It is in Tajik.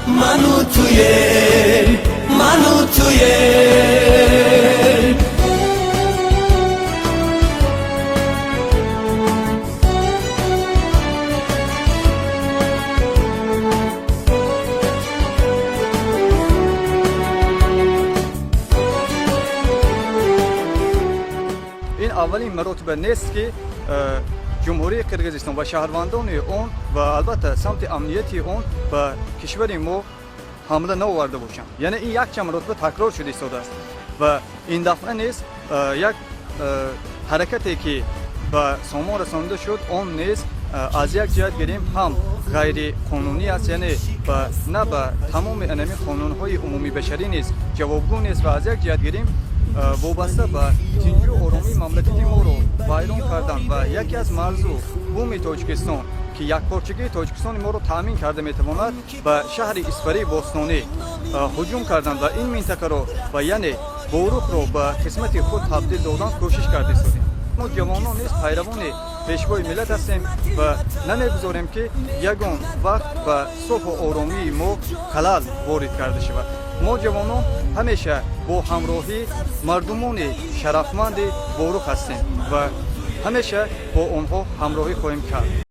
Ману туем, ману туем. Ин аввалин маротиба нест, ки Ҷумҳурии Қирғизистон ва шаҳрвандони он ва албатта самти амнияти он ба кишвари мо ҳамла наоварда бошанд. Яъне ин якчанд маротиба такрор шуда истодааст ва ин дафъа низ як ҳаракате, ки ба сомон расонида шуд, он низ аз як ҷиҳат гирем, ҳам ғайриқонунӣ аст, яъне на ба тамоми анами қонунҳои умумибашарӣ низ ҷавобгӯ нест ва аз як ҷиҳат гирем, вобаста ба тинҷу оромии мамлакати моро вайрон кардан ва яке аз марзу буми Тоҷикистон, ки якпорчагии Тоҷикистони моро таъмин карда метавонад, ба шаҳри Исфараи бостонӣ ҳуҷум кардан ва ин минтақаро ва яъне Борухро ба қисмати худ табдил додан кӯшиш карда истодем. Мо ҷавонон низ пайравони Пешвои миллат ҳастем ва намегузорем, ки ягон вақт ба сулҳу оромии мо халал ворид карда шавад. Мо ҷавонон ҳамеша бо ҳамроҳӣ мардумони шарафманди Борух ҳастем ва ҳамеша бо онҳо ҳамроҳӣ хоҳем кард.